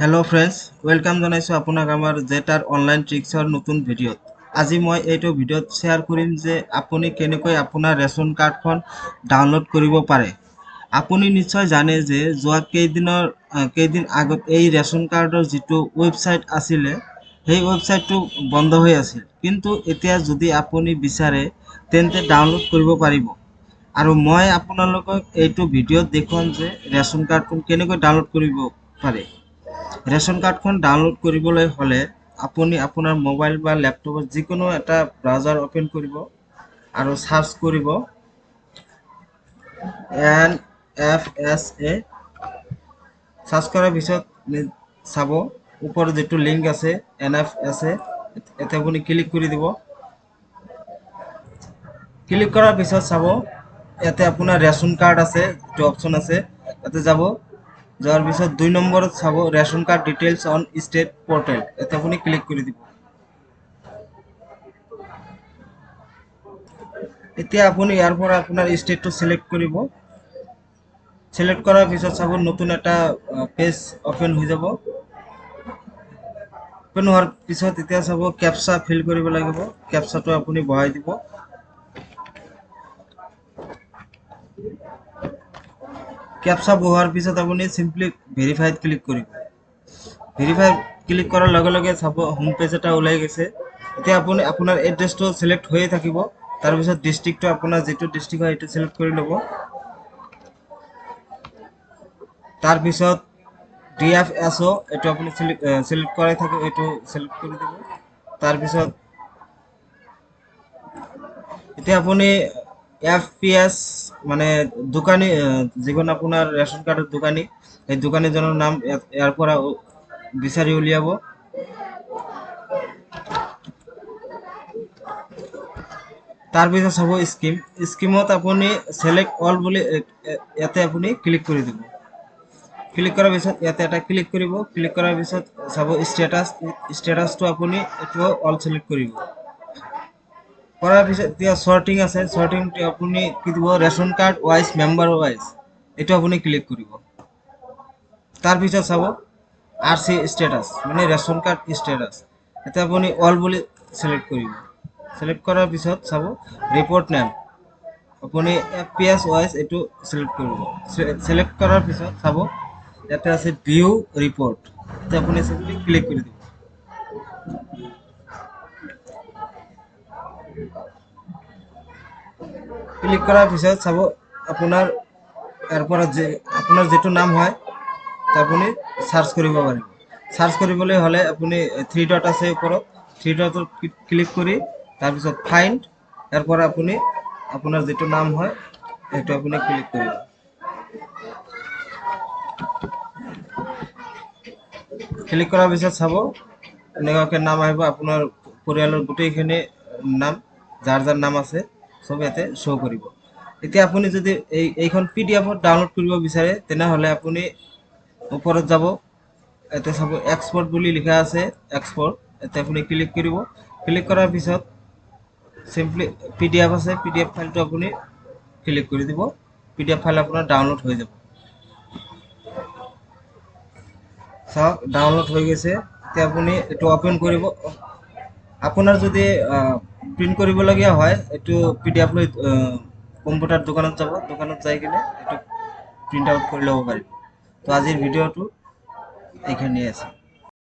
Hello' friends, welcome জনাইছোঁ আপোনাক আমাৰ জেটাৰ অনলাইন ট্ৰিক্সৰ নতুন ভিডিঅ'ত। আজি মই এইটো ভিডিঅ'ত শ্বেয়াৰ কৰিম যে আপুনি কেনেকৈ আপোনাৰ ৰেচন কাৰ্ডখন ডাউনলোড কৰিব পাৰে। আপুনি নিশ্চয় জানে যে যোৱা কেইদিন আগত এই ৰেচন কাৰ্ডৰ যিটো ৱেবছাইট আছিলে, সেই ৱেবছাইটটো বন্ধ হৈ আছিল। কিন্তু এতিয়া যদি আপুনি বিচাৰে তেন্তে ডাউনলোড কৰিব পাৰিব। আৰু মই আপোনালোকক এইটো ভিডিঅ'ত দেখুৱাম যে ৰেচন কাৰ্ডখন কেনেকৈ ডাউনলোড কৰিব পাৰে। ৰেচন কাৰ্ডখন ডাউনলোড কৰিবলৈ হ'লে আপুনি আপোনাৰ মোবাইল বা লেপটপত যিকোনো এটা ব্ৰাউজাৰ অ'পেন কৰিব আৰু চাৰ্চ কৰিব NFSA। Search কৰাৰ পিছত চাব ওপৰত যিটো লিংক আছে NFSA, ইয়াতে আপুনি ক্লিক কৰি দিব। ক্লিক কৰাৰ পিছত চাব ইয়াতে আপোনাৰ ৰেচন কাৰ্ড আছে, যিটো অপশ্যন আছে ইয়াতে যাব। যোৱাৰ পিছত 2 নম্বৰত চাব ration card details on state portal, ইয়াতে আপুনি ক্লিক কৰি দিব। এতিয়া আপুনি ইয়াৰ পৰা আপোনাৰ ষ্টেটটো চিলেক্ট কৰিব। চিলেক্ট কৰাৰ পিছত চাব নতুন এটা পেজ অ'পেন হৈ যাব। অ'পেন হোৱাৰ পিছত এতিয়া চাব কেপচা ফিল কৰিব লাগিব। কেপচাটো আপুনি বহাই দিব। কেপচা বহোৱাৰ পিছত আপুনি চিম্পলি ভেৰিফাইত ক্লিক কৰিব। ভেৰিফাইত ক্লিক কৰাৰ লগে লগে চাব হোম পেজ এটা ওলাই গৈছে। এতিয়া আপুনি আপোনাৰ এড্ৰেছটো চিলেক্ট হৈয়ে থাকিব। তাৰপিছত ডিষ্ট্ৰিক্টটো আপোনাৰ যিটো ডিষ্ট্ৰিক্ট হয় সেইটো চিলেক্ট কৰি ল'ব। তাৰপিছত DFSO এইটো আপুনি চিলেক্ট কৰাই থাকিব, এইটো চিলেক্ট কৰি দিব। তাৰপিছত এতিয়া আপুনি FPS মানে দোকানী, যিখন আপোনাৰ ৰেচন কাৰ্ডৰ দোকানী, সেই দোকানীজনৰ নাম ইয়াৰ পৰা বিচাৰি উলিয়াব। তাৰপিছত চাব স্কিম, স্কিমত আপুনি চিলেক্ট অল বুলি ইয়াতে আপুনি ক্লিক কৰি দিব। ক্লিক কৰাৰ পিছত ইয়াতে এটা ক্লিক কৰিব। ক্লিক কৰাৰ পিছত চাব ষ্টেটাছ, ষ্টেটাছটো আপুনি এইটো অল চিলেক্ট কৰিব। কৰাৰ পিছত এতিয়া চৰ্টিং আছে, চৰ্টিংটো আপুনি কি দিব, ration card wise member wise, এইটো আপুনি ক্লিক কৰিব। তাৰপিছত চাব RC status মানে ৰেচন কাৰ্ড ষ্টেটাছ, এতিয়া আপুনি অল বুলি চিলেক্ট কৰিব। চিলেক্ট কৰাৰ পিছত চাব ৰিপৰ্ট নেম, আপুনি FPS wise এইটো চিলেক্ট কৰিব। চিলেক্ট কৰাৰ পিছত চাব ইয়াতে আছে ভিউ ৰিপৰ্ট, এতিয়া আপুনি চিম্পলি ক্লিক কৰি দিব। ক্লিক কৰাৰ পিছত চাব আপোনাৰ ইয়াৰ পৰা যে আপোনাৰ যিটো নাম হয় আপুনি চাৰ্চ কৰিব পাৰিব। চাৰ্চ কৰিবলৈ হ'লে আপুনি 3 ডট আছে ওপৰত, 3 ডটত ক্লিক কৰি তাৰপিছত ফাইণ্ড, ইয়াৰ পৰা আপুনি আপোনাৰ যিটো নাম হয় সেইটো আপুনি ক্লিক কৰিব। ক্লিক কৰাৰ পিছত চাব এনেকুৱাকৈ নাম আহিব, আপোনাৰ পৰিয়ালৰ গোটেইখিনি নাম, যাৰ যাৰ নাম আছে চব ইয়াতে শ্ব' কৰিব। এতিয়া আপুনি যদি এইখন PDF ত ডাউনলোড কৰিব বিচাৰে তেনেহ'লে আপুনি ওপৰত যাব, ইয়াতে চাব এক্সপৰ্ট বুলি লিখা আছে, এক্সপৰ্ট, ইয়াতে আপুনি ক্লিক কৰিব। ক্লিক কৰাৰ পিছত চিম্পলি PDF আছে, PDF ফাইলটো আপুনি ক্লিক কৰি দিব। PDF file আপোনাৰ ডাউনলোড হৈ যাব। চাওক ডাউনলোড হৈ গৈছে। এতিয়া আপুনি এইটো অ'পেন কৰিব। আপোনাৰ যদি প্ৰিণ্ট কৰিবলগীয়া হয় এইটো PDF লৈ কম্পিউটাৰ দোকানত যাব, দোকানত যাই কিনে এইটো প্ৰিণ্ট আউট কৰি ল'ব পাৰিব। তো আজিৰ ভিডিঅ'টো এইখিনিয়ে আছে।